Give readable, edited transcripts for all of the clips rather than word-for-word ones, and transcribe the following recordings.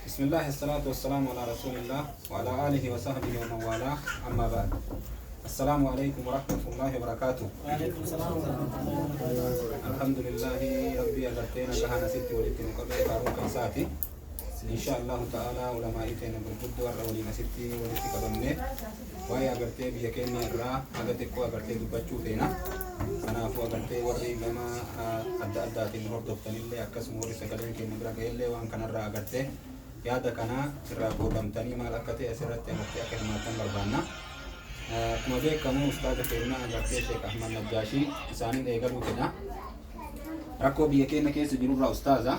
Bismillaahi Assalaatu Wassalaamu Alaa Rasuulillaah Wa Alaa Aalihi Wa Sahbihi Wa Man Waalaah Ammaa Ba'd Assalaamu Aleykum Wa Rahmatullaahi Wa Barakaatuh. Waalaikum salaam wa rahmatullahi wa barakatuh. Alhamdulillaahi Rabbii agartee nagahaan asitti walitti nu qabee faaruun kan isaati. Insha Allahu ta'ala ulamaa'ii teena gurguddoo har'a waliin asitti walitti qabamne waa'ee agartee biyya keenya irraa haga xiqqoo agartee dubbachuu feena. Kanaafuu agartee warri gama adda addaatiin nu hordoftanillee akkasuma warri sagaleen keenya bira ga'ellee waan kanarraa agartee yaada kana irraa qoodamtanii maal akka ta'e asirratti agartee akka hirmaattan barbaanna. Akkuma beekamu ustaaza keenya agartee Sheek Ahmad Najjaashii isaaniin eegaluu fedha. Rakkoo biyya keenya keessa jirurraa ustaaza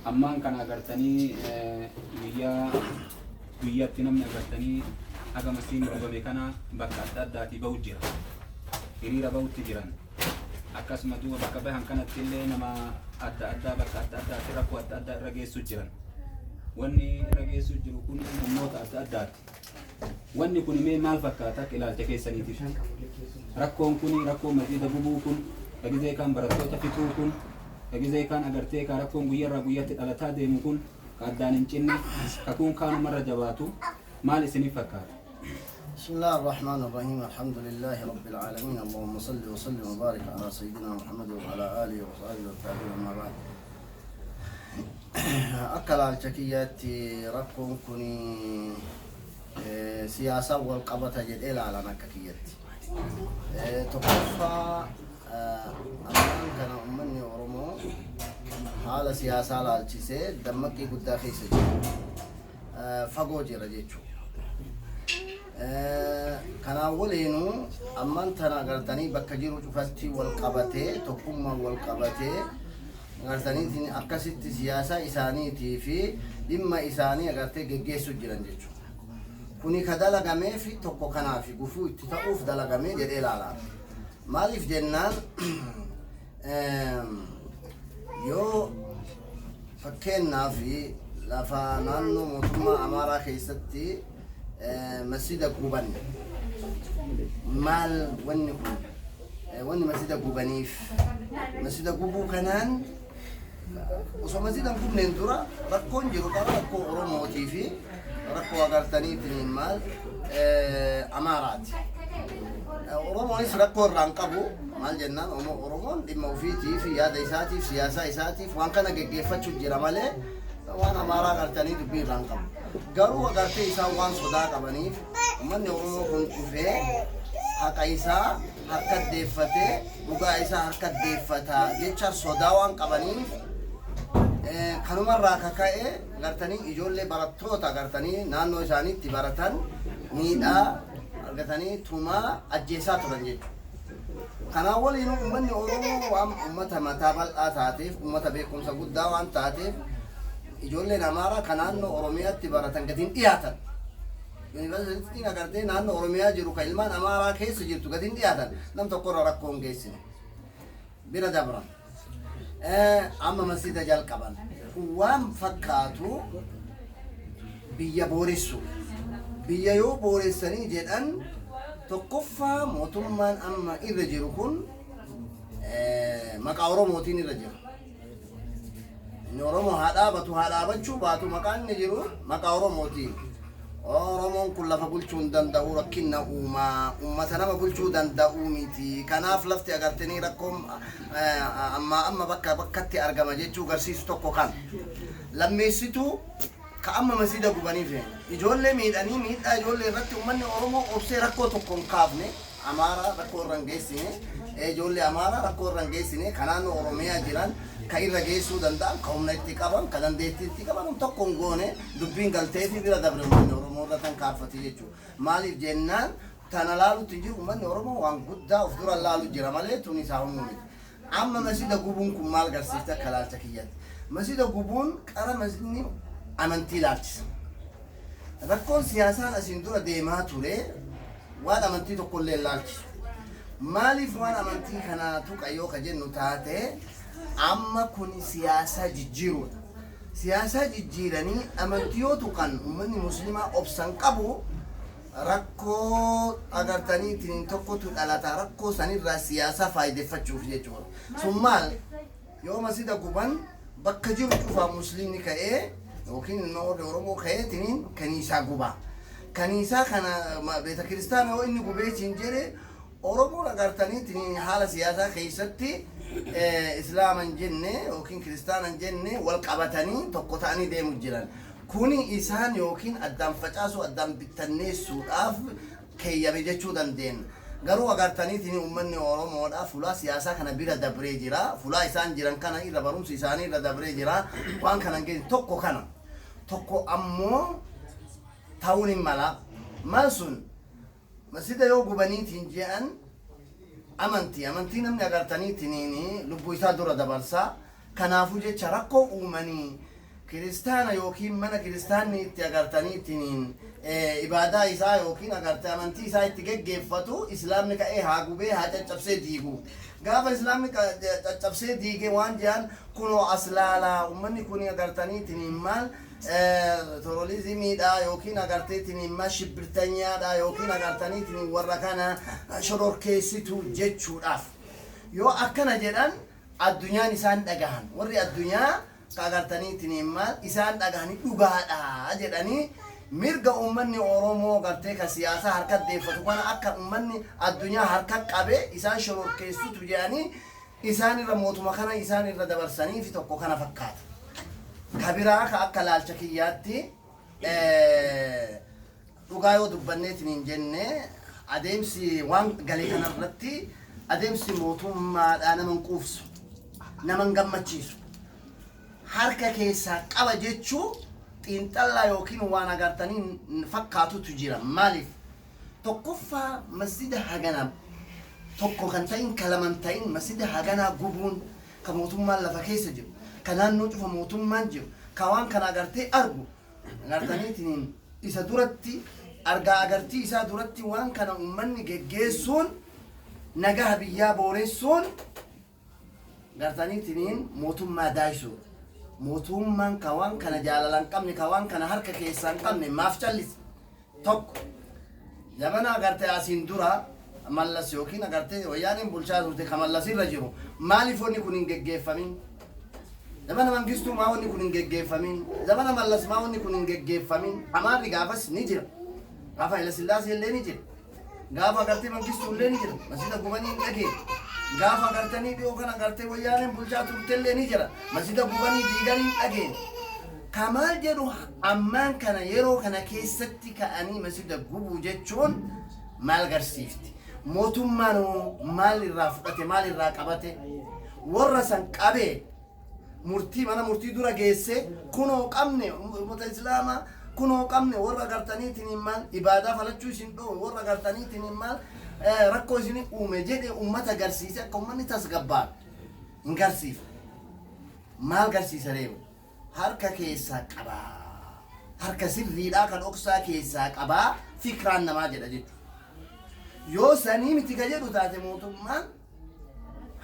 ammaan kana agartanii guyyaa guyyaatti namni agartanii haga masiin gubame kana bakka adda addaatii bahu jira. Hiriira bahutti jiran. Akkasuma duuba bakka bahan kanatti illee nama adda addaa bakka adda addaatti rakkoo adda addaa irra geessu jiran. Wanni irra geessu jiru kun humnoota adda addaati. Wanni kun mee maal fakkaata akka ilaalcha keessaniitiif? Rakkoon kun rakkoo masjiida gubuu kun, ka gizee kaan barattoota fixuu kun, ka gizee kaan agartee ka rakkoon guyyarraa guyyatti dhalataa deemu kun, ka addaan hin cinne, ka kun kaanumarra jabaatu maal isiniif fakkaata? بسم الله الرحمن الرحيم، الحمد لله رب العالمين، اللهم صل وسلم وبارك على سيدنا محمد وعلى آله وصحبه والتابعين، أما بعد. Akka ilaalcha kiyyaatti rakkoon kun siyaasaan wal qabata jedhee ilaalan akka kiyyatti. Tokkoffaa, ammaan kana uummanni Oromoo haala siyaasaa ilaalchisee dammaqii guddaa keessa jira. Fagoo jira jechuudha. Kanaan waliinuu ammaan tana agartanii bakka jiru cufatti wal qabatee, tokkummaan wal qabatee agartaniitiin akkasitti siyaasaa isaaniitii fi dhimma isaanii agartee geggeessuu jiran jechuudha. Kuni ka dalagamee fi tokko kanaaf gufuu itti ta'uuf dalagamee jedhee ilaala. Maaliif jennaan, yoo fakkeenyaaf lafa naannoo mootummaa Amaaraa keessatti masjida guban, maal wanni kun wanni masjida gubaniif? Masjida gubuu kanaan osoo masjida hin gubneen dura rakkoon jiru qara rakkoo Oromootii fi rakkoo agartaniitiin maal Amaaraati. Oromoonis rakkoo irraa hin qabu. Maal jennaan, Oromoon dhimma ofiitiif, yaada isaatiif, siyaasaa isaatiif waan kana geggeeffachuu jira malee waan Amaaraa agartanii dubbii irraa hin qabu. Garuu agartee isaan waan sodaa qabaniif uummanni Oromoo kun dhufee haqa isaa harka deeffatee dhugaa isaa harka deeffata jecha sodaa waan qabaniif, kanumarraa kaka'e agartanii ijoollee barattoota agartanii naannoo isaaniitti baratan miidhaa argatanii tumaa ajjeesaa turan jechuudha. Kanaan waliin uummanni Oromoo waan uummata mataa bal'aa taateef, uummata beekumsa guddaa waan taateef, ijoolleen Amaaraa kan naannoo Oromiyaatti baratan gadi hin dhiyaatan. Yuunivarsiitiin agartee naannoo Oromiyaa jiru kan ilmaan Amaaraa keessa jirtu gadi hin dhiyaatan. Nam tokkorra rakkoo hin geessine. Bira dabran. Amma masjida jalqaban. Kun waan fakkaatu biyya booressu. Biyya yoo booressanii jedhan, tokkoffaa mootummaan amma irra jiru kun maqaa Oromootiin irra jira. Inni Oromoo haa dhaabatu haa dhaabachuu baatu, maqaan inni jiru maqaa Oromootiin. Oromoon kun lafa bulchuu hin danda'u, rakkinna uumaa, uummata nama bulchuu danda'u miti. Kanaaf lafti agartanii rakkoon ammaa amma bakka bakkatti argama jechuu garsiisu tokko kan. Lammeessituu, ka amma masjida gubanii feene. Ijoollee miidhanii, miidhaa ijoollee irratti uummanni Oromoo obsee rakkoo tokko hin kaafne. Amaaraa rakkoo irra hin geessine, ijoollee Amaaraa rakkoo irra hin geessine, ka naannoo Oromiyaa jiran ka irra geessuu danda'an, ka humna itti qaban, ka dandeettii itti qaban tokko hin goone. Dubbiin galtee fi bira dabre. Uummanni Oromoo irra tan kaarfate jechuudha. Maaliif jennaan, tana laalutti hin jiru. Uummanni Oromoo waan guddaa of dura laalu jira malee tun isaa humnu miti. Amma masjida gubuun kun maal garsiifte akka ilaalcha kiyyatti? Masjida gubuun qara masjidni amantii ilaalchisa. Rakkoon siyaasaan asiin dura deemaa ture waan amantii tokkollee hin laalchisu. Maaliif waan amantii kanaa tuqa yoo ka jennu taate, amma kun siyaasaa jijjiiruudha. Siyaasaa jijjiiranii amantii yoo tuqan, uummanni musliimaa obsan qabu. Rakkoo agartaniitiin tokkotu dhalata, rakkoo sanirraa siyaasaa faayideffachuuf jechuudha. Sun maal, yoo masjida guban bakka jiru cufaa musliimni ka'ee Yookiin ilma warri Oromoo ka'eetiniin kaniisaa gubaa. Kaniisaa kana beeta kiristaana yoo inni gubeetiin jedhe, Oromoon agartaniitiin haala siyaasaa keessatti islaama hin jenne yookiin kiristaana hin jenne wal qabatanii tokko ta'anii deemu jiran. Kuni isaan yookiin addaan facaasuu, addaan bittanneessuudhaaf keeyyame jechuu dandeenya. Garuu agartaniitiin uummanni Oromoodha fulaa siyaasaa kana bira dabree jira. Fulaa isaan jiran kana irra barumsi isaanii irra dabree jira. Waan kana hin geenye tokko kana. Tokko ammoo ta'uun hin mala. Maal sun? Masjida yoo gubaniitiin je'an, amantii namni agartaniitiin lubbuu isaa dura dabarsa. Kanaafuu jecha rakkoo uumanii kiristaana yookiin mana kiristaanni itti agartaniitiin ibaadaa isaa yookiin agartee amantii isaa itti geggeeffatu islaamni ka'ee haa gubee, haa caccabsee diigu. Gaafa islaamni caccabsee diige waan je'an, kunoo as laalaa, uummanni kun agartaniitiin maal terrorismiidha yookiin agarteetiin maal shibbirtanyaadha yookiin agartaniitiin warra kana shororkeessitu jechuudhaaf. Yoo akkana jedhan addunyaan isaan dhagahan, warri addunyaa ka agartaniitiin maal isaan dhagahanii dhugaadha jedhanii, mirga uummanni Oromoo gartee ka siyaasaa harka deeffatu kana akka uummanni addunyaa harka qabe isaan shororkeessitu jedhanii isaan irra mootuma kana isaan irra dabarsanii fi tokko kana fakkaata. Ka biraa ka akka laalcha kiyyaatti, dhugaa yoo dubbanneetiin hin jenne, adeemsi waan galee kanarratti adeemsi mootummaadhaa nama hin quufsu, nama hin gammachiisu. Harka keessaa qaba jechuu xiinxallaa yookiin waan agartanii fakkaatutu jira. Maaliif? Tokkoffaa, masjida haganaa tokko kan ta'in, ka laman ta'in, masjida haganaa gubuun, ka mootummaan lafa keessa jiru, ka naannoo cufa mootummaan jiru, ka waan kana agartee argu, agartaniitiin isa duratti argaa agartii isaa duratti waan kana uummanni geggeessuun, nagaha biyyaa booressuun, gartaniitiin mootummaa daayisuudha. Mootummaan ka waan kana jaalala hin qabne, ka waan kana harka keessaa hin qabne, maaf callise? Tokko, zamana agartee asiin dura Mallas yookiin agartee Wayyaaneen bulchaa turte ka Mallas irra jiru, maaliif wanni kun hin geggeeffamin? Zamana Mangistuu maa wanni kun hin geggeeffamin? Zamana Mallas maa wanni kun hin geggeeffamin? Amaarri gaafas ni jira. Gaafa Haila Sillaasee illee ni jira. Gaafa agartee Mangistuu illee ni jira. Masjida gubanii hin dhageenye. Gaafa agartanii dhiyoo kana agartee Wayyaaneen bulchaa turte illee ni jira. Masjida gubanii diiganii hin dhageenye. Kamaal jedhu, ammaan kana yeroo kana keessatti ka'anii masjida gubuu jechuun maal garsiifti? Mootummaan hoo maal irraa fudhate, maal irraa qabate? Warra san qabee murtii mana murtii dura geesse, kunoo qabne uummata islaamaa, kunoo qabne warra agartaniitiin maal ibaadaa falachuu isin dhoowwe, warra agartaniitiin maal rakkoo isin uume jedhe, uummata garsiise akka uummanni tasgabbaa'u hin garsiifne. Maal garsiisa reebu? Harka keessaa qabaa. Harka sirriidhaa kan dhoksaa keessaa qabaa fikraan namaa jedha jechuudha. Yoo sanii miti ka jedhu taate, mootummaan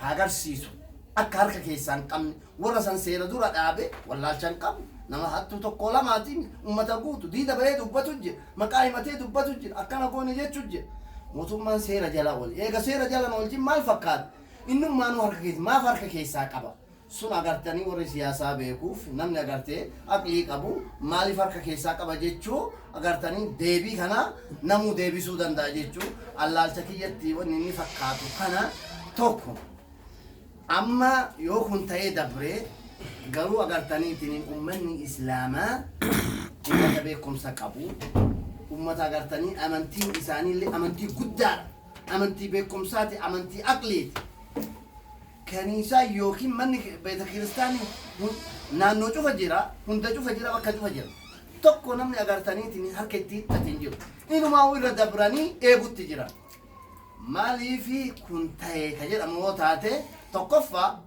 haa garsiisu. Akka harka keessaa hin qabne warra san seera dura dhaabe. Wallaalcha hin qabu. Nama hattuu tokko lamaatiin uummata guutu diida bahee dubbatu jira. Maqaa himatee dubbatu jira. Akkana goone jechuu jira. Mootummaan seera jala oole. Eega seera jala oolchin maal fakkaata? Innummaanuu harka keessa maaf harka keessaa qaba? Sun agartanii warri siyaasaa beekuuf, namni agartee aqlii qabu maaliif harka keessaa qaba jechuu agartanii deebii kana namuu deebisuu danda'a jechuu. Allaalcha kiyyatti wanni inni fakkaatu kana tokko. Amma yoo kun ta'ee dabree garuu agartaniitiin uummanni islaamaa ummata beekumsa qabu, ummata agartanii amantiin isaaniillee amantii guddaadha, amantii beekumsaati, amantii aqliiti. Kaniisaa yookiin manni beeta kiristaanii naannoo cufa jira, hunda cufa jira, bakka cufa jira. Tokko namni agartaniitiin harka itti hiixate hin jiru. Inumaa irra dabranii eegutti jira. Maaliifi kun ta'e ka jedhamu yoo taate, tokkoffaa,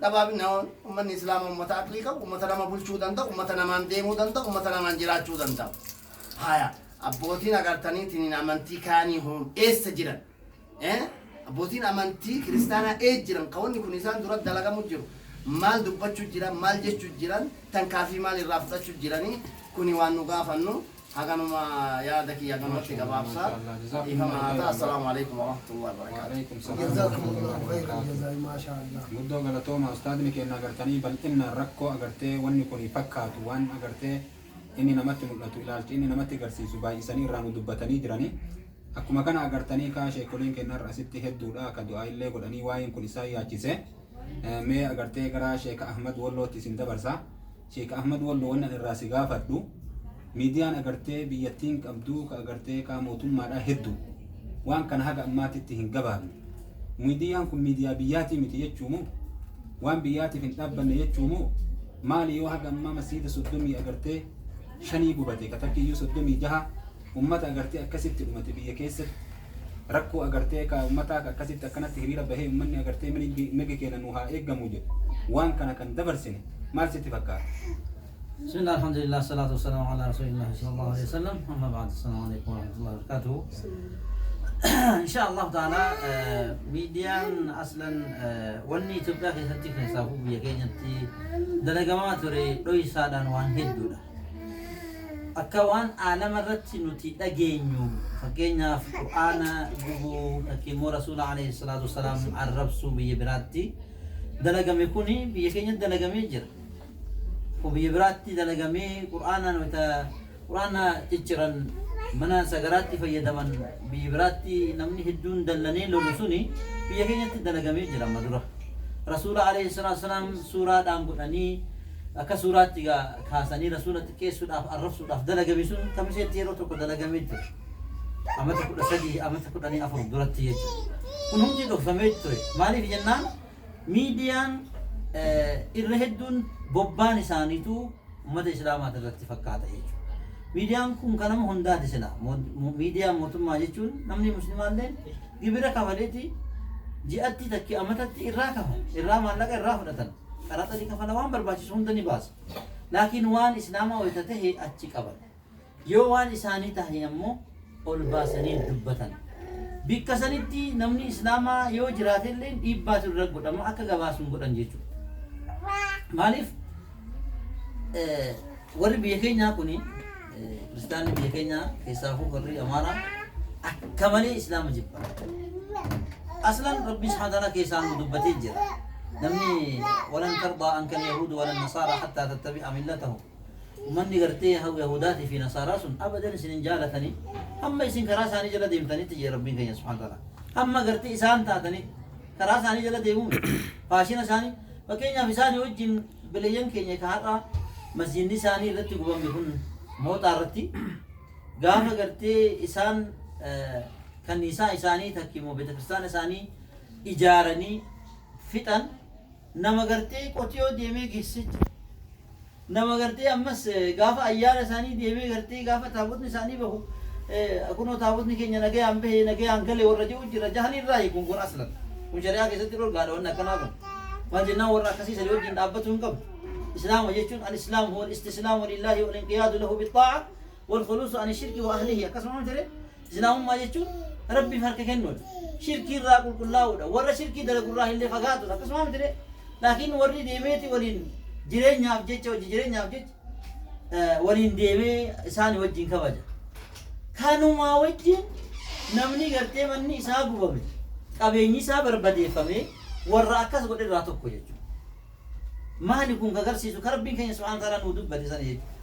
gabaabinaan uummanni islaamaa uummata aqlii qabu, uummata nama bulchuu danda'u, uummata namaan deemuu danda'u, uummata namaan jiraachuu danda'u. Haya, abbootiin agartaniitiin amantii kaanii hoo eessa jiran? Abbootiin amantii kiristaanaa ee jiran? Ka wanni kun isaan dura dalagamu jiru maal dubbachuu jiran, maal jechuu jiran, tankaafii maal irraa fudhachuu jiranii? Kuni waan nu gaafannu. Haganuma yaada kiyya kanumatti gabaabsa. Dhiifama haa ta'a. Assalaamu alaikum warahmatullahi wabarakaatu. Waalaikum salaam. جزاكم الله خير الجزاء ما شاء الله. Guddoo galatooma ustaadni keenya. Agartanii bal'inaan rakkoo agartee wanni kun fakkaatu, waan agartee inni namatti mul'atu, ilaalchi inni namatti agarsiisu baay'isanii irraa nu dubbatanii jiranii. Akkuma kana agartanii kaa sheekoliin keenya irra asitti hedduudha akka du'aa illee godhanii waa'een kun isaan yaachise. Mee agartee gara Sheeka Ahmad Wallootti isin dabarsa. Sheeka Ahmad Walloo, wannan irraa si gaafadhu, miidiyaan agartee biyyattiin qabdu ka agartee ka mootummaadhaa hedduu waan kana haga ammaatitti hin gabaabne. Miidiyaan kun miidiyaa biyyaatii miti jechuumu, waan biyyaatiif hin dhaabbanne jechuumu, maali yoo haga ammaa masiida 35 gubate, ka takkiyyuu 36, ummata agartee akkasitti dhumate, biyya keessatti rakkoo agartee ka ummataa ka akkasitti akkanatti hiriira bahee ummanni agartee mirgi keenya nu haa eeggamu jedhu, waan kana kan dabarsine maal sitti fakkaata? بسم الله، الحمد لله، الصلاة والسلام على رسول الله صلى الله عليه وسلم، أما بعد، السلام عليكم ورحمة الله وبركاته. إن شاء الله تعالى miidiyaan أصلا wanni Itoophiyaa keessatti keessaafuu biyya keenyatti dalagamaa ture dhoysaadhaan waan hedduudha. Akka waan aalama irratti nuti dhageenyu, fakkeenyaaf Qur'aana gubuu yookiin immoo Rasuula عليه الصلاة والسلام arrabsuu biyya biraatti dalagame kuni biyya keenyatti dalagamee jira. Kun biyya biraatti dalagamee Qur'aanaan wayita Qur'aana cicciran, mana sagaraatti fayyadaman, biyya biraatti namni hedduun dallanee lolu suni biyya keenyatti dalagamee jira amma dura. Rasuula عليه الصلاة والسلام suuraadhaan godhanii akka suuraatti kaasanii rasuula xiqqeessuudhaaf, arrabsuudhaaf dalagame sun kamiseetti yeroo tokko dalagamee jira. Amata 13, amata 14 duratti jechuudha. Kun hundi dhokfamee ture. Maaliif jennaan, miidiyaan irra hedduun bobbaan isaaniitu uummata islaamaati irratti fakkaata jechuudha. Miidiyaan kun kan nama hundaati sila. Miidiyaa mootummaa jechuun namni muslimaallee gibira kafaleeti ji'atti takki amatatti irraa kafala. Irraa maallaqa irraa fudhatan. Qaraxa ni kafala, waan barbaachisu hunda ni baasa. Laakiin waan islaamaa wayita tahe achi qaban. Yoo waan isaanii tahe ammoo ol baasanii dubbatan. Bikka sanitti namni islaamaa yoo jiraatellee dhiibbaatu irra godhama, akka gabaasuun godhan jechuudha. Maaliif, warri biyya keenyaa kuni, kiristaanni biyya keenyaa keessaafuu warri Amaaraa akka malee islaama jibba. أصلا Rabbi سبحانه وتعالى keessaa nu dubbatee jira. Namni ولن ترضى عنك اليهود ولا النصارى حتى تتبع ملتهم. Uummanni gartee Yahudaatii fi Nasaaraa sun abadan isin hin jaalatanii hamma isin karaa isaanii jala deemtanitti jira Rabbiin keenya سبحانه وتعالى. Hamma gartee isaan taatanitti karaa isaanii jala deemuun faashina isaanii, fakkeenyaaf isaanii wajjin bileeyyan keenya ka har'a masjidni isaanii irratti gubame kun Mooxaa irratti gaafa gartee isaan kanniisaa isaanii takki immoo beekiristaana isaanii ijaaranii fixan, nama gartee qotiyoo deemee geessee jira. Nama gartee ammas gaafa ayyaana isaanii deemee gartee gaafa taabotni isaanii bahu, kunoo taabotni keenya nagayaan bahe, nagayaan gale warra jedhu jira. Jahanii irraa kun أصلا kun shari'aa keessatti dhorgaadha wanni akkanaa kun. Maal jennaan, warra akkasii sanii wajjin dhaabbatu hin qabdu. Islaama jechuun الإسلام هو الاستسلام لله والانقياد له بالطاعة والخلوص عن الشرك وأهله. Akkasuma tere islaamummaa jechuun Rabbiif harka kennuudha. Shirkii irraa qulqullaa'uudha. Warra shirkii dalagurraa illee fagaatudha. Akkasuma tere, laakiin warri deemeeti waliin jireenyaaf jecha, hojii jireenyaaf jecha waliin deemee isaanii wajjin kabaja. Kanumaa wajjin namni gartee manni isaa gubame, qabeenyi isaa barbadeeffame, warra akkas godhe irraa tokko jechuudha. Maali kun ka agarsiisu? Ka Rabbiin keenya سبحانه وتعالى nuu dubbate sana jechuudha.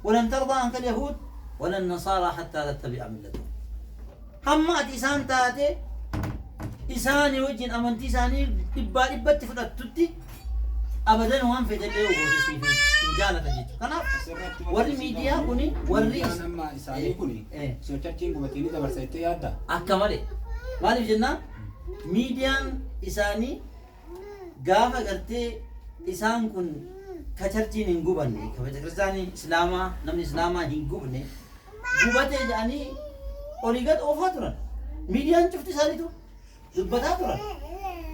ولن ترضى عنك اليهود ولا النصارى حتى تتبع ملتهم. Hamma ati isaan taate, isaanii wajjin amantii isaanii dhibbaa dhibbatti fudhattutti abadan waan fedhallee gootisiif hin jaalatan jechuudha. Kanaaf warri miidiyaa kuni warri Miidiyaan amma isaanii kuni sochachiin gubatee ni dabarsa jettee yaadda? Akka malee. Maaliif jennaan, miidiyaan isaanii gaafa gartee isaan kun ka churchiin hin gubanne, ka betekiristaanii islaamaa namni islaamaa hin gubne gubatee jedhanii olii gad oofaa turan. Miidiyaan cufti isaaniitu dubbataa turan.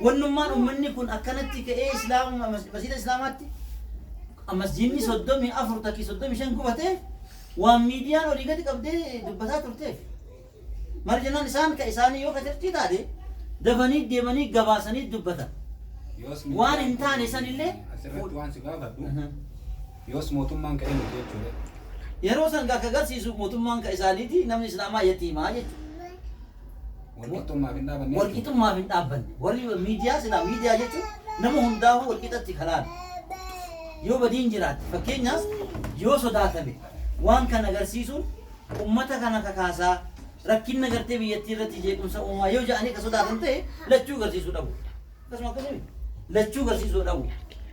Wannummaan uummanni kun akkanatti ka'ee islaama masjida islaamaatti masjidni 34 takki 35 gubatee waan miidiyaan olii gadi qabdee dubbataa turteef. Maal jennaan, isaan ka isaanii yoo ka churchii taate dafanii deemanii gabaasanii dubbatan. Yoos Waan hin taane sanillee Asirratti waan si gaafadhu, yoos mootummaan ka'ee miti jechuudha. Yeroo san akka agarsiisu mootummaan ka isaaniiti namni islaamaa yatiimaa jechuudha. Walqixxummaaf hin dhaabanne. Walqixxummaaf hin dhaabbanne. Warri miidiyaa silaa miidiyaa jechuun nama hundaafuu walqixatti kalaala. Yoo badiin jiraatte fakkeenyaaf yoo sodaatame waan kana agarsiisuun ummata kana kakaasaa rakkinna gartee biyyattii irratti jeequmsa uumaa yoo jedhanii ka sodaatan ta'e lachuu agarsiisuu dhabu. Akkasuma akkasuma lachuu agarsiisuu dhabu.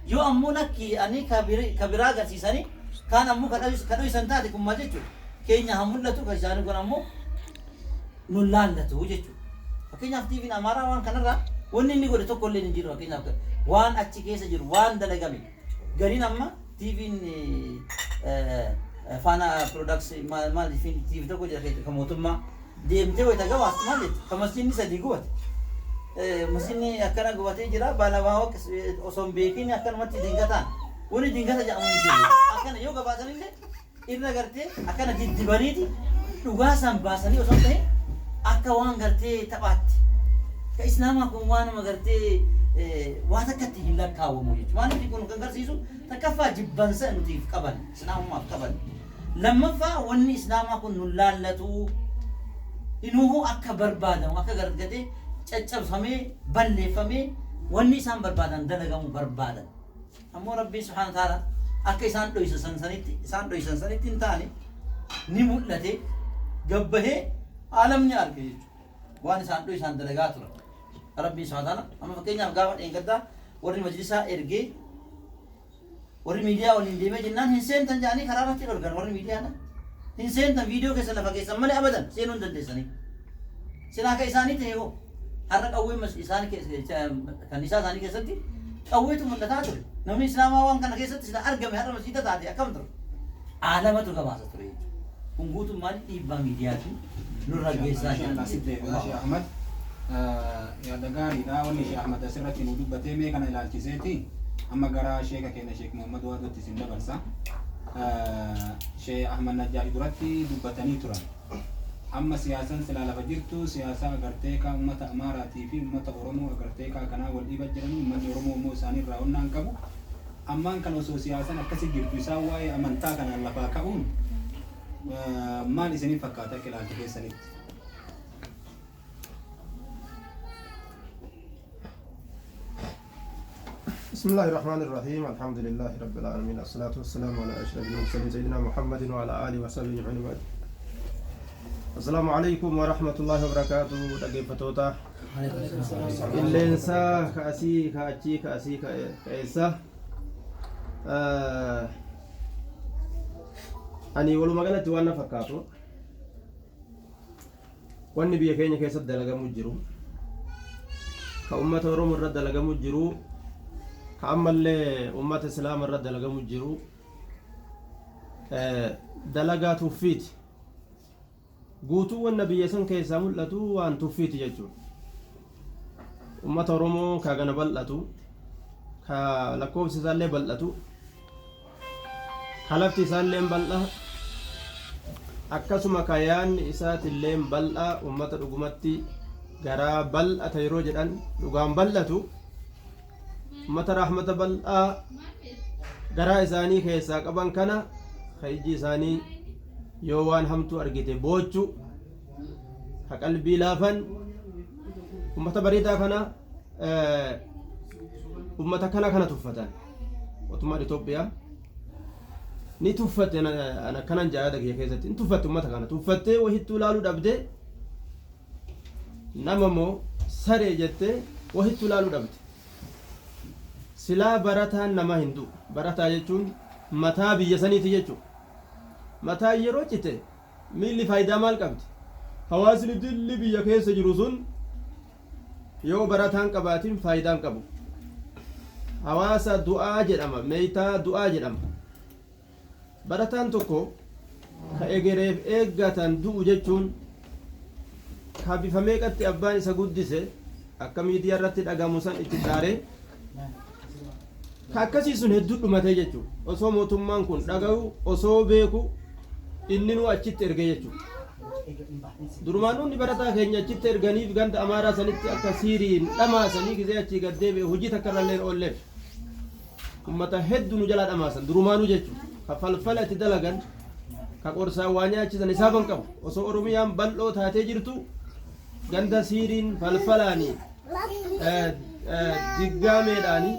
Yoo ammoo lakki ani ka biraa agarsiisanii kaan ammoo ka dho'isan taate kun maal jechuudha? Keenya haa mul'atu kan isaanii kun ammoo nun laallatu jechuudha. Fakkeenyaaf TVn Amaaraa waan kanarraa wanni inni godhe tokko illee hin jiru fakkeenyaaf waan achi keessa jiru waan dalagame gariin amma TVn Faana Products maal TV tokko jira kan mootummaa deemtee wayita gabaastu maal jetti kan masjiidni sadii gubate masjiidni akkana gubatee jira baalabaa osoo hin beekin akkanumatti dingataan wanni dingata jedhamu hin jiru akkana yoo gabaasan illee irra gartee akkana diddibaniiti dhugaa san baasanii osoo hin ta'in akka waan gartee taphaatti. Ka islaamaa kun waanuma gartee waa takkatti hin lakkaawwamu jechuudha. Maaliif kun kan agarsiisu takkaffaa jibbansa nutiif qaban islaamummaaf qaban. Lammaffaa wanni islaamaa kun nun laallatu inuuhuu akka barbaadamu akka gargatee caccabfamee balleeffamee wanni isaan barbaadan dalagamu barbaadan. Ammoo Rabbiin subhaanahu wa ta'aalaa akka isaan dhoysan sanitti isaan dhoysan sanitti hin taane ni mul'ate gabbahee aalamni arge jechuudha. Waan isaan dhoysan dalagaa turan. Rabbiin subhaanahu wa ta'aalaa amma fakkeenyaaf gaafa dheengaddaa warri majlisaa ergee warri miidiyaa waliin deemee jennaan hin seentan jedhanii karaa irratti dhorgan warri miidiyaadha. Hin seentan viidiyoo keessa lafa keessan malee abadan seenuu hin dandeessanii. Silaa akka isaanii ta'e hoo har'a qawwee isaan kan isaa isaanii keessatti qawweetu mul'ataa ture. Namni islaamaa waan kana keessatti sila argame har'a masjiida taate akkam ture? Aalamatu gabaasa ture jechuudha. Kun guutummaan dhiibbaa miidiyaatiin nurra geessaa jira. Sheekh Ahmad yaada gaariidha. Wanni Sheekh Ahmad asirratti nu dubbatee mee kana ilaalchiseeti amma gara sheeka keenya Sheekh Muhammad Waadotti isin dabarsa. Sheekh Ahmad Najjaash duratti dubbatanii turan. Amma siyaasan silaa lafa jirtu siyaasaa agartee kaa ummata Amaaraatii fi ummata Oromoo agartee kaa kanaa wal dhiiba jiranii ummanni Oromoo immoo isaanii irraa onnaan qabu. Ammaan kana osoo siyaasan akkasi jirtu isaan waa'ee amantaa kanaan lafaa ka'uun maal isiniin fakkaata akka ilaalcha keessanitti? بسم الله الرحمن الرحيم الحمد لله رب العالمين الصلاة والسلام على أشرف المرسلين سيدنا محمد وعلى آله وصحبه أجمعين بعد السلام عليكم ورحمة الله وبركاته dhaggeeffattoota qilleensaa ka asii ka achii ka asii ka eessa ani walumaa galatti waan na fakkaatu wanni biyya keenya keessatti dalagamu jiru ka ummata Oromoo irra dalagamu jiru ka ammallee ummata Islaama irra dalagamu jiru dalagaa tuffiiti. Guutuu wanna biyya san keessaa mul'atu waan tuffiiti jechuudha. Ummata Oromoo ka gana bal'atu ka lakkoofsi isaallee bal'atu ka lafti isaallee bal'a akkasuma ka yaanni isaatillee bal'a ummata dhugumatti garaa bal'ata yeroo jedhan dhugaan bal'atu ummata rahmata bal'aa garaa isaanii keessaa qaban kana ka ijji isaanii yoo waan hamtuu argite boochu ka qalbii laafan ummata bareedaa kana ummata kana kana tuffatan mootummaan Itoophiyaa ni tuffatte ana akkanan ja'a kiyya keessatti ni tuffatte ummata kana tuffattee wahittuu laaluu dhabde nama moo saree jettee wahittuu laaluu dhabde silaa barataan nama hin du'u barataa jechuun mataa biyya saniiti jechuudha mataa yeroo cite miilli faayidaa maal qabdi hawaasni dilli biyya keessa jiru sun yoo barataan qabaatiin faayidaan qabu hawaasa du'aa jedhama meeytaa du'aa jedhama barataan tokko ka egereef eeggatan du'u jechuun ka bifa meeqatti abbaan isa guddise akka miidiyaa irratti dhagamu san itti xaaree ka akkasii sun hedduu dhumatee jechuudha osoo mootummaan kun dhaga'u osoo beeku inni nu achitti erge jechuudha durumaan inni barataa keenya achitti erganiif ganda amaaraa sanitti akka siiriin dhamaasanii gizee achii gad deebi'e hojii takka irrallee oolleef ummata hedduu nu jalaa dhamaasan durumaanuu jechuudha ka falfala itti dalagan Ka qorsaan waa nyaachisan hisaaban qabu. Osoo Oromiyaan bal'oo taatee jirtu ganda siiriin falfalaanii diggaameedhaanii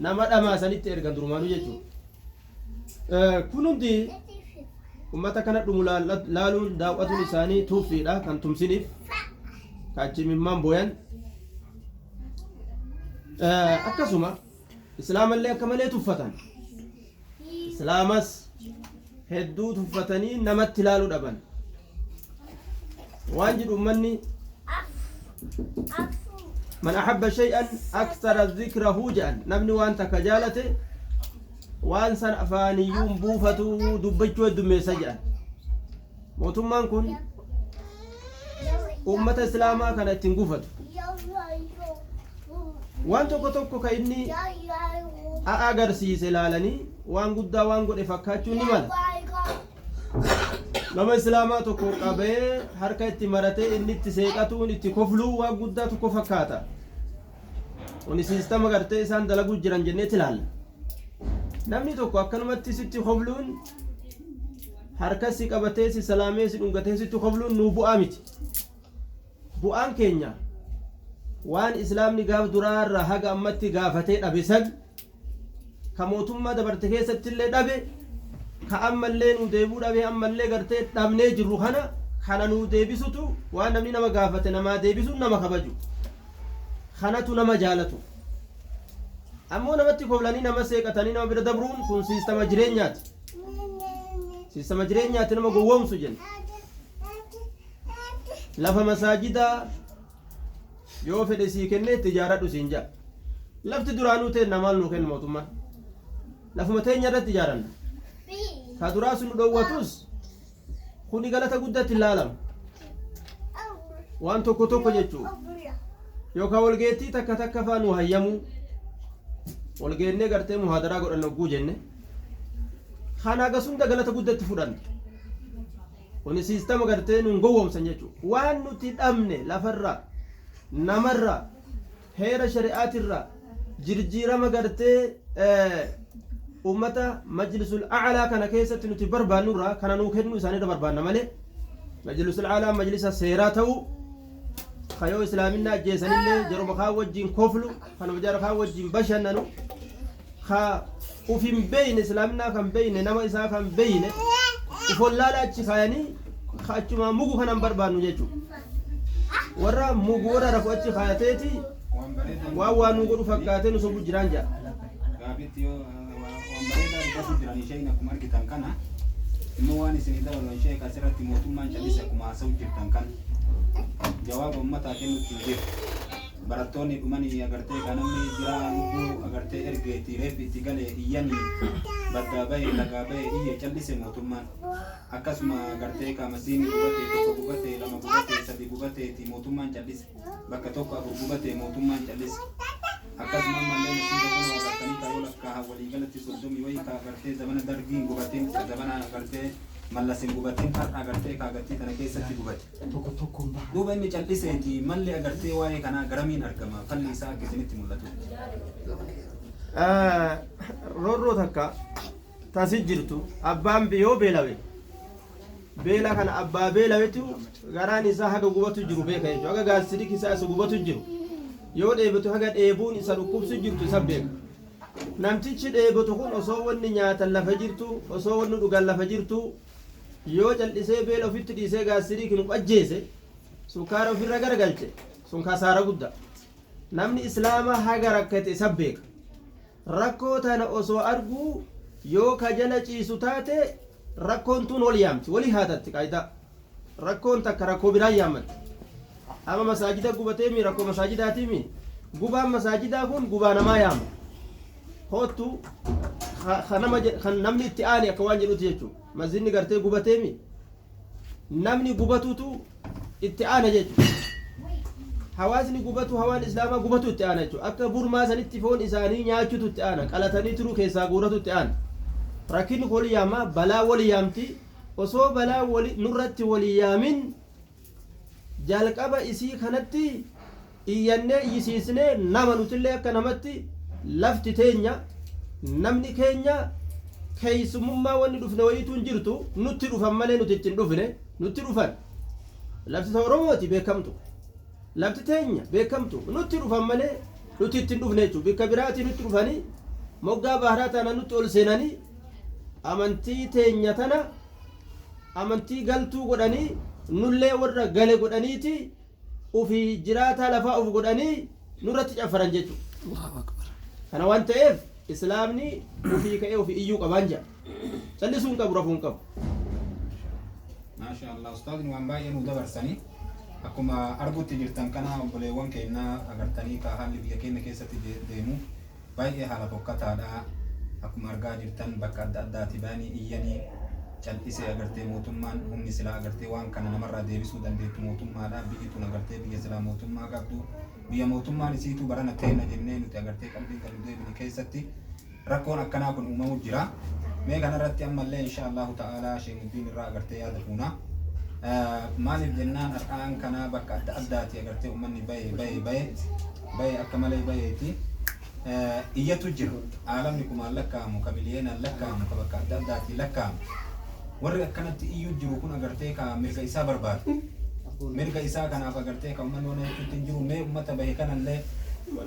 nama dhamaasanitti ergan durumaanuu jechuudha. Kun hundi ummata kana dhumu laaluun daawwatuun isaanii tuuffiidha kan tumsiniif ka achi mimmaan booyan. Akkasuma islaamallee akka malee tuffatan. Islaamas hedduu tuffatanii namatti ilaaluu dhaban. Waan jedhu ummanni من أحب شيئا أكثر ذكره jedhan. Namni waan takka jaalate waan san afaaniyyuun buufatu dubbachuu heddummeessa jedhan. Mootummaan kun ummata islaamaa kana ittiin gufatu. Waan tokko tokko ka inni agarsiise ilaalanii waan guddaa waan godhe fakkaachuun ni mala. Nama islaamaa tokko qabee harka itti maratee inni itti seeqatuun itti kofluu waan guddaa tokko fakkaata. Kuni siistama gartee isaan dalaguu jiran jenneeti ilaalla. Namni tokko akkanumatti sitti kofluun, harka si qabatee si salaamee si dhungatee sitti kofluun nuu bu'aa miti. Bu'aan keenya waan islaamni gaaf duraarraa haga ammatti gaafatee dhabe san, ka mootummaa dabarte keessatti illee dhabe, ka ammallee nuu deebuu dhabe, ammallee gartee dhabnee jirru kana nuu deebisutu, waan namni nama gaafate namaa deebisuun nama kabaju kanatu nama jaalatu. Ammoo namatti koflanii, nama seeqatanii, nama bira dabruun kun siistama jireenyaati. Siistama jireenyaati, nama gowwoomsu jenna. Lafa masaajidaa yoo fedhe sii kennee itti ijaaradhu siin jedha. Lafti duraanuu ta'e namaan nuu kennu mootummaan. Lafuma teenya irratti ijaaranna. Ka duraa sun nu dhoowwatus kuni galata guddatti ilaalama. Waan tokko tokko jechuu yookaan walgeettii takka takka faa nu hayyamuu, walgeennee gartee muhaadaraa godhanna hogguu jenne kana hagas hunda galata guddatti fudhanna. Kuni siistama gartee nuun gowwoomsan jechuudha. Waan nuti dhabne lafarraa, namarraa, heera shari'aatirraa jirjiirama gartee ummata majlisul a'laa kana keessatti nuti barbaannurraa kana nuu kennuu isaaniirra barbaanna malee, majlisul a'laa majlisa seeraa ta'uu kayoo islaaminaa ajjeesanillee jaruma kaan wajjin koflu, kanuma jara kaan wajjin bashannanu, ka uf hin beeyne, islaaminaa kan beeyne, nama isaa kan beeyne uf wallaala achi kaayanii ka achumaa mugu kanan barbaannu jechuudha. Warra mugu, warra rafu achi kaayateeti waan bareedaa waan waan nu godhu fakkaatee nu sobu jiraan jedha. Gaafitti yoo waan bareedaa dubbatu jiran isheen akkuma argitan kana immoo waan isinii dabalan ishee asirratti mootummaan calise akkuma haasa'u jirtan kana jawaaba ummataa kennutti hin jiru. Barattoonni dhumanii agartee kan namni jira lubbuu agartee ergeetti reeffi itti galee iyyanii baddaa bahee lagaa bahee iyye, callise mootummaan. Akkasuma agartee kaamasiin gubatee, tokko gubatee, lama gubatee, sadi gubateeti, mootummaan callise. Bakka tokko afur gubatee, mootummaan callise. Akkasuma ammallee masiida kun agartanii kaayoo lakkaa waliigalatti 30 wayii ka agartee zamana dargiin gubatin, ka zamana agartee mallasin gubatin, har'a agartee kaagattii tana keessatti gubate. Duuba inni calliseeti malli agartee waa'ee kanaa garamiin argama falli isaa akka isinitti mul'atutti? Roorroo takka tasi jirtu, abbaan yoo beelawe, beela kana abbaa beelawetu garaan isaa haga gubatu jiru beeka jechuudha. Haga gaasirik isaa isa gubatu jiru, yoo dheebotu haga dheebuun isa dhukkubsu jirtu isa beeka. Namtichi dheebotu kun osoo wanni nyaatan lafa jirtu, osoo wanni dhugan lafa jirtu, yoo cal'isee beela ofitti dhiisee gaasirik nu ajjeese, sukkaara ofirra garagalche, sun kasaara guddaa. Namni islaama haga rakkate isa beeka. Rakkoo tana osoo arguu yoo ka jala ciisu taate, rakkoon tun wal yaamti, walii haatatti. Qaayidaa rakkoon takka rakkoo biraan yaammatti. Ama masaajida gubateemi, rakkoo masaajidaatiimi. Gubaan masaajidaa kun gubaa namaa yaama. Hoottu nama kan namni itti aane akka waan jedhuti jechuudha. Masjidni gartee gubateemi, namni gubatutu itti aana jechuudha. Hawaasni gubatu, hawaan islaamaa gubatu itti aana jechuudha. Akka burmaa sanitti foon isaanii nyaachutu itti aana, qalatanii turuu keessaa guuratu itti aana. Rakkinni kun wali yaama, balaa wali yaamti. Osoo balaa wali nurratti wali yaamin jalqaba isii kanatti iyyannee iyyisiisnee, nama nutillee akka namatti lafti teenya, namni keenya Keessummaa wanni dhufne wayiitu hin jirtu, nutti dhufan malee nuti ittiin dhufne, nutti dhufan. Lafti ta Oromooti beekamtu, lafti teenya beekamtu, nutti dhufan malee nuti ittiin dhufne jechuudha. Bikka biraatii nutti dhufanii moggaa baharaa tana nutti ol seenanii amantii teenya tana amantii galtuu godhanii, nullee warra gale godhaniiti ufii jiraataa lafaa uf godhanii nurratti caffaran jechuudha. Allahu akbar. Kana waan ta'eef islaamni ufii ka'ee ufii iyyuu qabaan jedha. Callisuu hin qabu, rafuu hin qabu. Maasha Allah, ustaazni waan baay'ee nu dabarsanii. Akkuma argutti jirtan kana, obboleewwan keenya, agartanii ka haalli biyya keenya keessatti deemu baay'ee haala fokkataadha. Akkuma argaa jirtan bakka adda addaati ba'anii iyyanii cal'isee agartee mootummaan humni silaa agartee waan kana namarraa deebisuu dandeettu mootummaadha. Biyyi tun agartee biyya silaa mootummaa qabdu, biyya mootummaan isiitu barana teena jennee nuti agartee qalbiin kan nu deebine keessatti rakkoon akkanaa kun uumamu jira. Mee kanarratti ammallee insha Allahu ta'ala Sheemuddiin irraa agartee yaada fuuna. Maaliif jennaan, har'aan kana bakka adda addaati agartee uummanni bahe bahe bahe bahe akka malee baheeti. Iyyatu jira. Aalamni kumaan lakkaa'amu, ka miliyeenaan lakkaa'amu, ka bakka adda addaatii lakkaa'amu. Warri akkanatti iyyuu jiru kun agartee ka mirga isaa barbaadu. Mirga isaa kanaaf agartee ka uummanni waan jechuutti hin jiru. Mee uummata bahe kanallee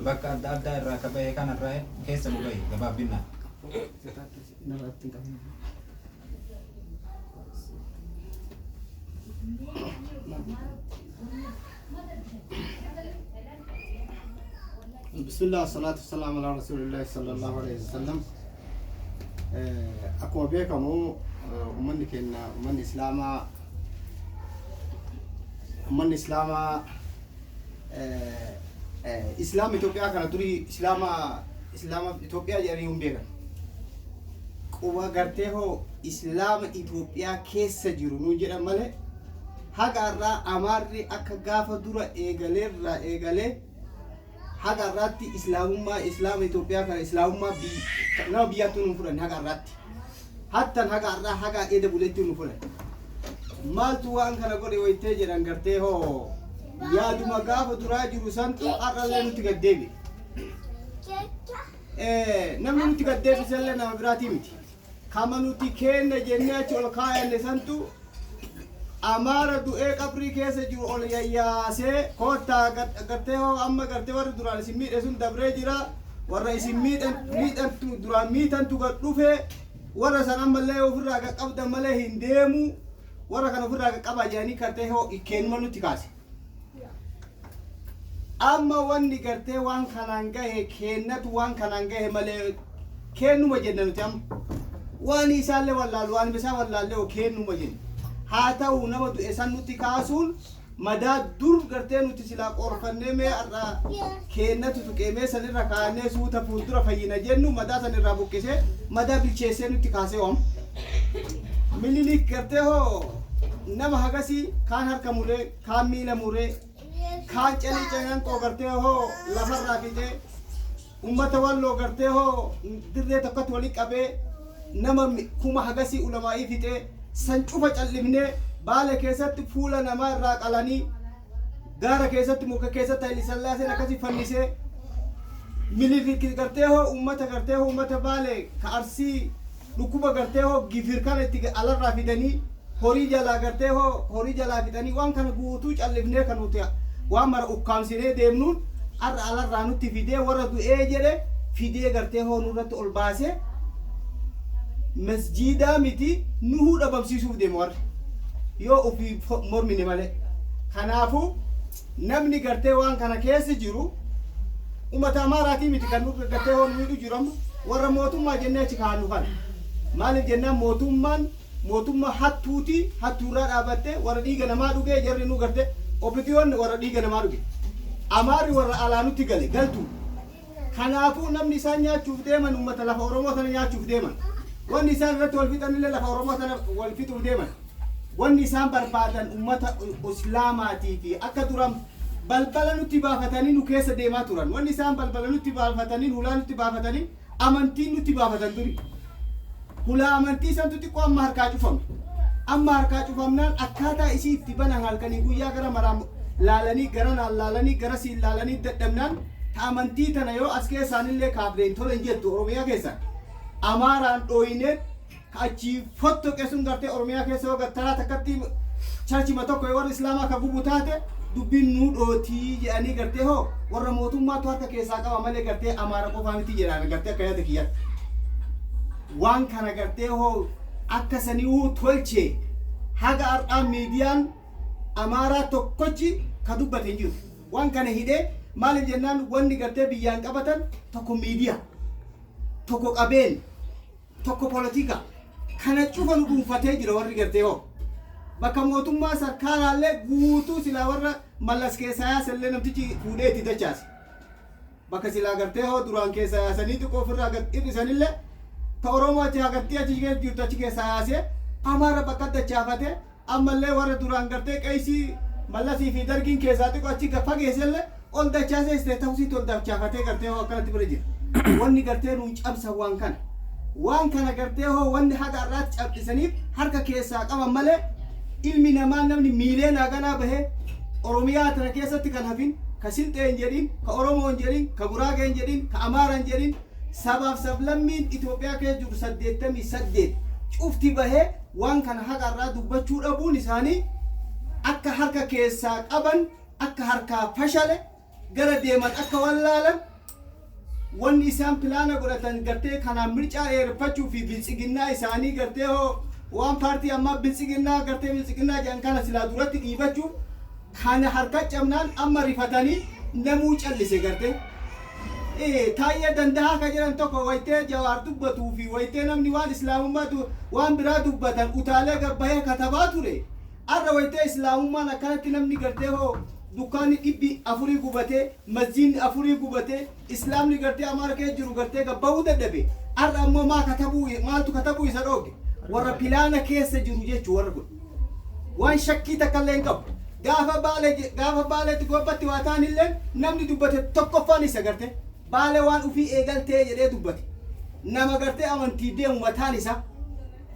bakka adda addaa irraa ka bahe kanarraa keessa nu bahe gabaabbinaan. Narratti hin qabne. بسم الله والصلاة والسلام على رسول الله صلى الله عليه وسلم. Akkuma beekamu uummanni keenya, uummanni islaamaa islaama Itoophiyaa kana durii islaama Itoophiyaa jedhanii hin beekan. Quba gartee hoo islaama Itoophiyaa keessa jiru nuun jedhan malee, haga irraa Amaarri akka gaafa dura eegaleerraa eegalee haga irraatti islaamummaa, islaama Itoophiyaa kana, islaamummaa nama biyyaatti nu fudhanne haga irraatti. Hattan haga irraa haga eeda buleetti nu fudhanne. Maaltu waan kana godhe wayitee jedhan, gartee hoo yaaduma gaafa duraa jiru santu har'allee nutti gad deebi'e. Namni nutti gad deebisellee nama biraatii miti. Kama nuti kenna jennee achi ol kaayanne santu Amaara du'ee qabrii keessa jiru ol yayyaasee, koottaa gartee hoo amma gartee warri duraan isin miidhe sun dabree jira, warra isin miidhan miidhantu duraan miitantu gad dhufe, warra san ammallee ofirraa qaqqabdan malee hin deemu, warra kana ofirraa qaqqabaa jedhanii gartee hoo kennuma nutti kaase. Amma wanni gartee waan kanaan gahe kennatu, waan kanaan gahe malee kennuma jenna nuti amma. Waan isaallee wallaalu, waan isaa wallaallee hoo kennuma jenna. Haa ta'u, nama du'e san nutti kaasuun madaa dur gartee nuti silaa qorfannee mee har'a kennatu tuqee mee sanirra kaa'annee suuta fuuldura fayyina jennu, madaa sanirraa buqqisee madaa bilcheessee nutti kaasee waam. Minilik gartee hoo nama hagasii kaan harka muree, kaan miila muree, kaan calii calanqoo gartee hoo lafarraa fixee, ummata Walloo gartee hoo dirree tokkotti walitti qabee nama kuma hagasii ulamaa'ii fixee, san cufa callifnee, Baale keessatti fuula namaa irraa qalanii, gaara keessatti muka keessatti Haile Sillaaseen akkasii fannisee, Minilik gartee hoo ummata gartee hoo ummata Baale ka Arsii dhukkuba gartee hoo gifir kana itti alarraa fidanii horii jalaa gartee hoo horii jalaa fixanii, waan kana guutuu callifnee kan nuti waan mara ukkaamsinee deemnuun har'a alarraa nutti fidee warra du'ee jedhe fidee gartee hoo nurratti ol baasee masjiidaa miti nuhuu dhabamsiisuuf deema warri yoo ofii mormine malee. Kanaafuu namni gartee waan kana keessa jiru ummata Amaaraatii miti, kan nu gartee hoo nu hidhu jiru amma warra mootummaa jennee achi kaa'annu kana. Maaliif jennaan, mootummaan mootummaa hattuuti, hattuurraa dhaabattee warra dhiiga namaa dhugee, jarri nu garte OPDOn warra dhiiga namaa dhuge. Amaarri warra alaa nutti gale galtuu. Kanaafuu namni isaan nyaachuuf deeman ummata lafa Oromoo sana nyaachuuf deeman. Wanni isaan irratti wal fixanillee lafa Oromoo sana wal fixuuf deeman. Wanni isaan barbaadan ummata Islaamaatii fi akka duran balbala nutti baafatanii nu keessa deemaa turan. Wanni isaan balbala nutti baafatanii, hulaa nutti baafatanii, amantiin nutti baafatan duri. Hulaa amantii santu xiqqoo amma harkaa cufame. Amma harkaa cufamnaan akkaataa isii itti banan halkanii guyyaa gara maraan laalanii, gara naan laalanii, gara siin laalanii dadhabnaan, ta amantii tana yoo as keessaanillee kaafne hin tolan jettu Oromiyaa keessaan. Amaaraan dhooyinee Ka achii fottoqe sun gartee Oromiyaa keessa yoo taraa takkatti charchima tokko warra Islaamaa ka gubu taate, dubbiin nuu dhootii jedhanii gartee hoo warra mootummaatu harka keessaa qaba malee gartee Amaara qofaa miti jedhaan gartee akka yaada kiyyaatti. Waan kana gartee hoo akka sani'uu tolche haga har'aa miidiyaan Amaaraa tokkochi ka dubbate hin jiru. Waan kana hidhee maaliif jennaan, wanni gartee biyyaan qabatan tokko miidiyaa, tokko qabeen, tokko polotika. Kana cufa nu dhuunfatee jira warri gartee hoo. Bakka mootummaa sarkaaraallee guutuu silaa warra Mallas keessaa yaasallee namtichi fuudhee itti dachaase. Bakka silaa gartee hoo duraan keessaa yaasanii xiqqoo ofirraa gad hir'isanillee, ta Oromoo achi hagattii achi keessa jirtu achi keessaa yaasee Amaara bakka dachaafate. Ammallee warra duraan gartee qeessii Mallasii fi Dargiin keessaa xiqqoo achi fageessellee ol dachaasee istee ta'usiitti ol dachaafatee gartee hoo akkanatti bira jira. Wanni gartee nuun cabsan waan kana. Waan kana gartee hoo wanni haga har'aatti cabsisaniif harka keessaa qaban malee, ilmi namaa namni miileen haganaa bahee Oromiyaa tana keessatti kan hafin, ka Silxee hin jedhin, ka Oromoo hin jedhin, ka Guraagee hin jedhin, ka Amaara hin jedhin, sabaaf sablammiin Itoophiyaa keessa jiru 88 cufti bahee waan kana haga har'aa dubbachuu dhabuun isaanii akka harka keessaa qaban, akka harkaa fashale, gara deeman akka wallaalan, wanni isaan pilaana godhatan gartee kanaan mircaa dheereffachuu fi biltsiginnaa isaanii gartee hoo waan paartii ammaa biltsiginnaa gartee biltsiginnaa jedhan kana silaa duratti dhiibachuuf kana harka cabnaan amma rifatanii namuu callise gartee. Taayyee Dandahaa ka jedhan tokko wayitee Jawaar dubbatuu fi wayitee namni waan Islaamummaa waan biraa dubbatan utaalee gabbahee katabaa ture. Arra wayitee Islaamummaan akkanatti namni gartee hoo dukkaanni 400 gubatee, masjiidni 4 gubatee, Islaamni gartee Amaara keessa jiru gartee gabbahuu dadhabe. Arra ammoo maa katabuu, maaltu katabuu isa dhooge? Warra pilaana keessa jiru jechuu warra kun. Waan shakkii takka illee hin qabu. Gaafa Baale, gaafa Baaleetti gobbatti waa ta'an illee namni dubbate tokkoffaan isa garte. Baale waan ufii eegaltee jedhee dubbate. Nama gartee amantii deemu mataan isaa.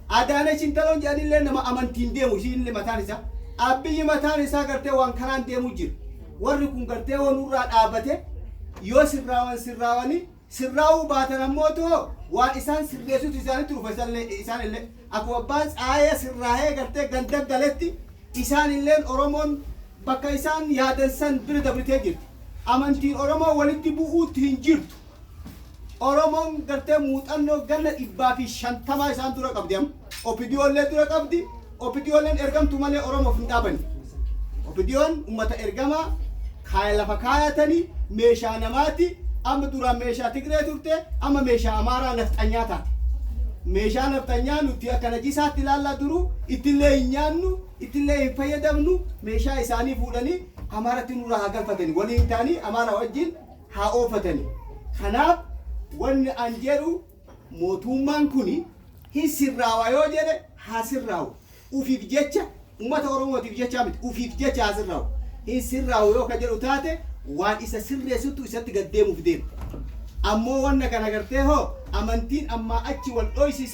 Adaanech Intaloon jedhanillee nama amantiin deemu ishiinillee mataan isaa. Abbiyyi mataan isaa gartee waan kanaan deemu jira. Warri kun gartee waan nurraa dhaabate yoo sirraawan sirraawanii, sirraa'uu baatan ammoo too waan isaan sirreessutu isaanitti dhufa. Isaan illee akkuma abbaan tsaayee sirraa'ee gartee ganda galetti, isaan illeen Oromoon bakka isaan yaadan san bira dabritee jirti. Amantiin Oromoo walitti bu'uutti hin jirtu. Oromoon gartee muuxannoo ganna 150 isaan dura qabdi amma. OPDOllee dura qabdi. OPDOlleen ergamtu malee Oromoof hin dhaabanne. OPDOn uummata ergamaa kaaya lafa kaayatanii meeshaa namaati. Amma duraan meeshaa Tigree turte, amma meeshaa Amaaraa nafxanyaa taate. Meeshaa nafxanyaa nuti akka najisaatti ilaallaa duruu ittillee hin nyaannu, ittillee hin fayyadamnu. Meeshaa isaanii fuudhanii Amaaratti nurraa haa galfatanii, waliin ta'anii Amaaraa wajjin haa oofatanii. Kanaaf wanni an jedhu, mootummaan kuni hin sirraawa yoo jedhe haa sirraawu. Ufiif jecha, uummata Oromootiif jecha miti, ufiif jecha haa sirraawu. Hin sirraawu yoo ka jedhu taate, waan isa sirreessutu isatti gad deemuuf deema. Ammoo wanna kana gartee hoo amantiin ammaa achi wal dhoysisa.